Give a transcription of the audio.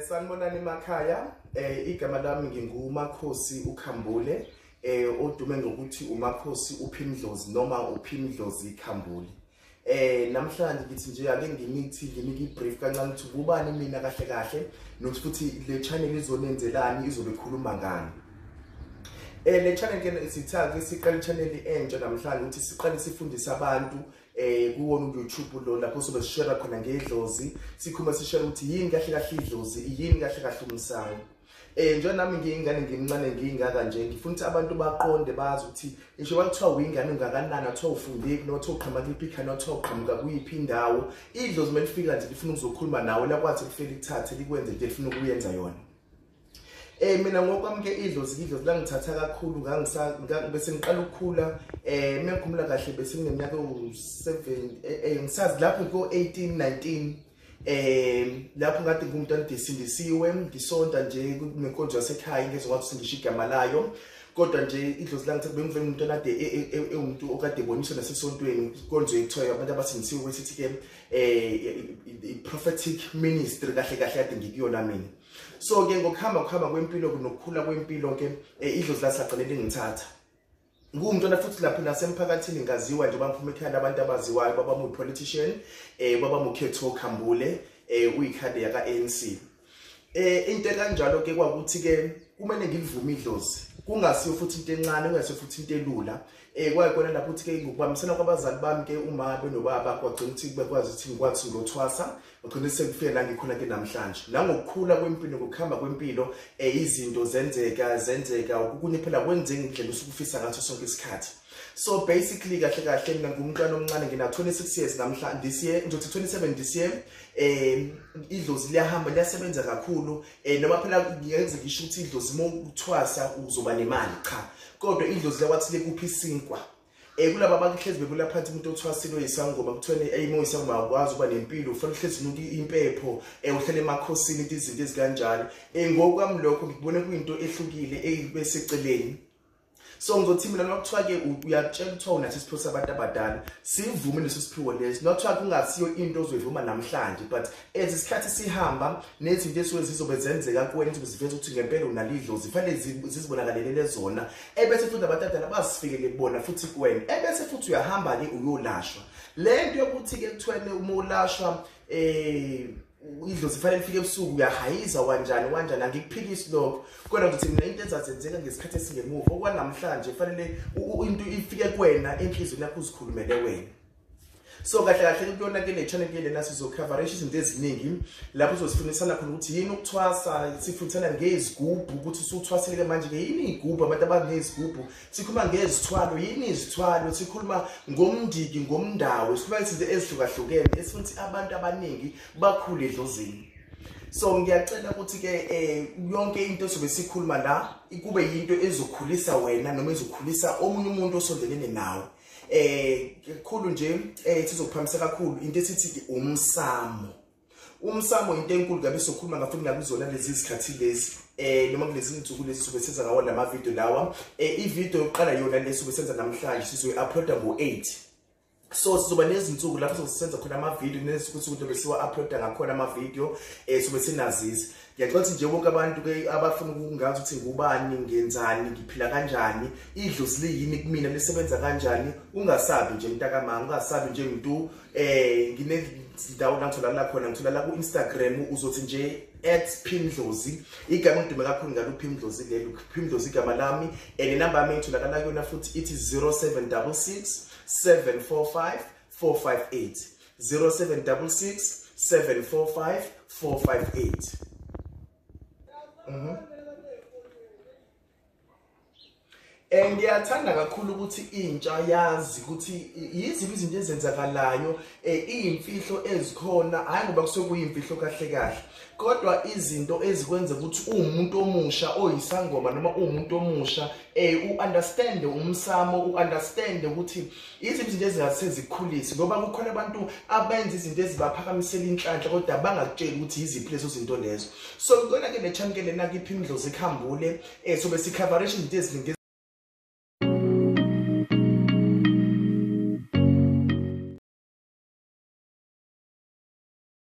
Sanibonani emakhaya. Igama lami nginguMakhosi uKhambule, odume ngokuthi uMakhosi uPhimdlozi noma uPhimdlozi Khambule. Namhlanje ngithi nje ake nginithi nginike ibrief kancane ukuthi kubani mina kahle kahle, nokuthi futhi le channel izonenzelani, izobe ikhuluma ngani. Le channel ke sithathe siqale channel entsha namhlanje ukuthi siqale sifundise abantu kuwona uYouTube lo, lapho sobe sishare khona ngedlozi, sikhuluma sishare ukuthi yini kahle kahle idlozi, yini kahle kahle umsamo. Njengoba nami ngiyingane ngimncane ngiyingaka nje, ngifuna ukuthi abantu baqonde bazi ukuthi ngisho kwakuthiwa uyingane ungakanani, athiwa ufundile noma kuthiwa uqhamuka kuyiphi ikhaya, noma kuthiwa uqhamuka kuyiphi indawo, idlozi uma lifika nje lifuna ukuzokhuluma nawe, lakwazi lifike likuthathe likwenze into elifuna ukuyenza yona. Mina ngokwami ke idlozi langithatha kakhulu, bese ngiqala ukukhula. Mengikhumula kahle bese ngineminyaka ewu-7, ngisazi lapho ko-18 19, lapho ngathi ngumntwana ndisindisiwe, ngisonta nje kunenkonzo yasekhaya, ngezokwazi ukuthi ngisho igama layo, kodwa nje idlozi langithatha bengivele umntwana ade ewumuntu okade eboniswa nasesontweni, inkonzo ekuthiwa abantu abasindisiwe, kwesithi ke i-prophetic ministry kahle kahle kade ngikuyona mina. So ke ngokuhamba kwempilo nokukhula kwempilo ke, idlozi lasagcina lingithatha. Ngumntwana futhi lapho nasemphakathini ngaziwa nje, bangiphuma ekhaya labantu abaziwayo, baba mu politician, baba muKhetho Khambule, uyikhade yaka ANC. Into kanjalo ke kwakuthi ke kumele ngilivume idlozi, kungasiyo futhi into encane, kungasiyo futhi into elula. Kwayikhona lapho ukuthi ke ngokubambisana kwabazali bami ke, uma benobaba, kwagcina ukuthi bekwazi ukuthi ngikwazi ngothwasa, ngagcina sekufika la ngikhona ke namhlanje. Nangokukhula kwempilo, ngokuhamba kwempilo, izinto zenzeka okunye phela kwenzeka indlela usukufisa ngaso sonke isikhathi. So basically kahle kahle mina ngumntwana omncane, ngina 26 years namhlanje, this year ngizothi 27 this year. Idlozi liyahamba liyasebenza kakhulu, noma phela ngiyenze ngisho ukuthi idlozi uma uthwasa uzoba nemali, cha, kodwa idlozi lakwathi lekuphi isinkwa. Kulaba abahlezi bebula phansi umuntu othwasile oyisangoma, kuthiwa uma uyisangoma awukwazi ukuba nempilo, ufanele uhlezi unuka impepho, uhlele emakhosini, izinto ezikanjalo. Ngokwami lokho ngikubone kuyinto ehlukile ebeseceleni. So ngizothi mina noma kuthiwa ke uyatshela kuthiwa unaso isiphiwo sabantu abadala, sivume leso siphiwo leso, noma kuthiwa kungasiyo into ozoyivuma namhlanje, but as isikhathi sihamba nezinto esuke zizobe zenzeka kuwena izobe ziveza ukuthi ngempela unalo idlozi, kufanele zizibonakalelele zona, ebese futhi abantu abadala bazifikele kubona futhi kuwena, ebese futhi uyahamba-ke uyolashwa. Le nto yokuthi-ke kuthiwa uma ulashwa idlozi kufanele lifike ebusuku, uyahayiza kanjani kanjani, angikuphikisi lokho, kodwa ngithi mina into ezazenzeka ngesikhathi esingemuva okwanamhlanje kufanele into ifike kuwena enhliziyweni yakho, uzikhulumele wena. So kahle kahle kuyona ke le channel ke lena sizocoverisha izinto eziningi lapho sizofundisana khona ukuthi yini ukuthwasa, sifundisana ngezigubhu ukuthi usuthwasile manje ke yini izigubhu, abantu abanezigubhu, sikhuluma ngezithwalo, yini izithwalo, sikhuluma ngomndiki, ngomndawo, sikhuluma izinto ezihlukahlukene esifuna ukuthi abantu abaningi bakhule edlozini. So ngiyacela ukuthi ke yonke into sobe sikhuluma la kube yinto ezokhulisa wena noma ezokhulisa omunye umuntu osondelene nawe. Kakhulu nje sizokuphamisa kakhulu into esithi umsamo. Umsamo into enkulu kabi sokhuluma ngafuthi nakuzona lezi izikhathi lezi, noma kulezi insuku lezi sobe senza ngawo lama video lawa. I-video yokuqala yona lesi sobe senza namhlanje sizoyi-uploada ngo-8. So sizoba nezinsuku lapho sizosenza khona ama-video, nezinsuku besiwa-uploada ngakhona ama-video, sobe sinazisa. Ngiyacela ukuthi nje bonke abantu ke abafuna ukungazi ukuthi ngubani, ngenzani, ngiphila kanjani, idlozi liyini kumina, lisebenza kanjani, ungasabi nje mntakamama, ungasabi nje mntu. Nginendawo la ngitholakala khona, ngitholakala ku-Instagram, uzothi nje @phimdlozi, igama engidume kakhulu ngalo uPhimdlozi lelo, Phimdlozi igama lami. Nenamba yami engitholakala kuyona futhi ithi 0766 745 458, 0766 745 458. Ngiyathanda kakhulu ukuthi intsha yazi ukuthi yiziphi izinto ezenzakalayo, iyimfihlo ezikhona, hayi ngoba kusuke kuyimfihlo kahle kahle, kodwa izinto ezikwenza ukuthi uwumuntu omusha oyisangoma noma uwumuntu omusha u-understand umsamo, u-understand ukuthi yiziphi izinto ezingase zikhulise, ngoba kukhona abantu abenza izinto ezibaphakamisela inhlanhla kodwa bangakutsheli ukuthi yiziphi lezo zinto lezo. So ngibona ke le channel lena kiPhimdlozi Khambule, sobe sicoverisha izinto eziningi.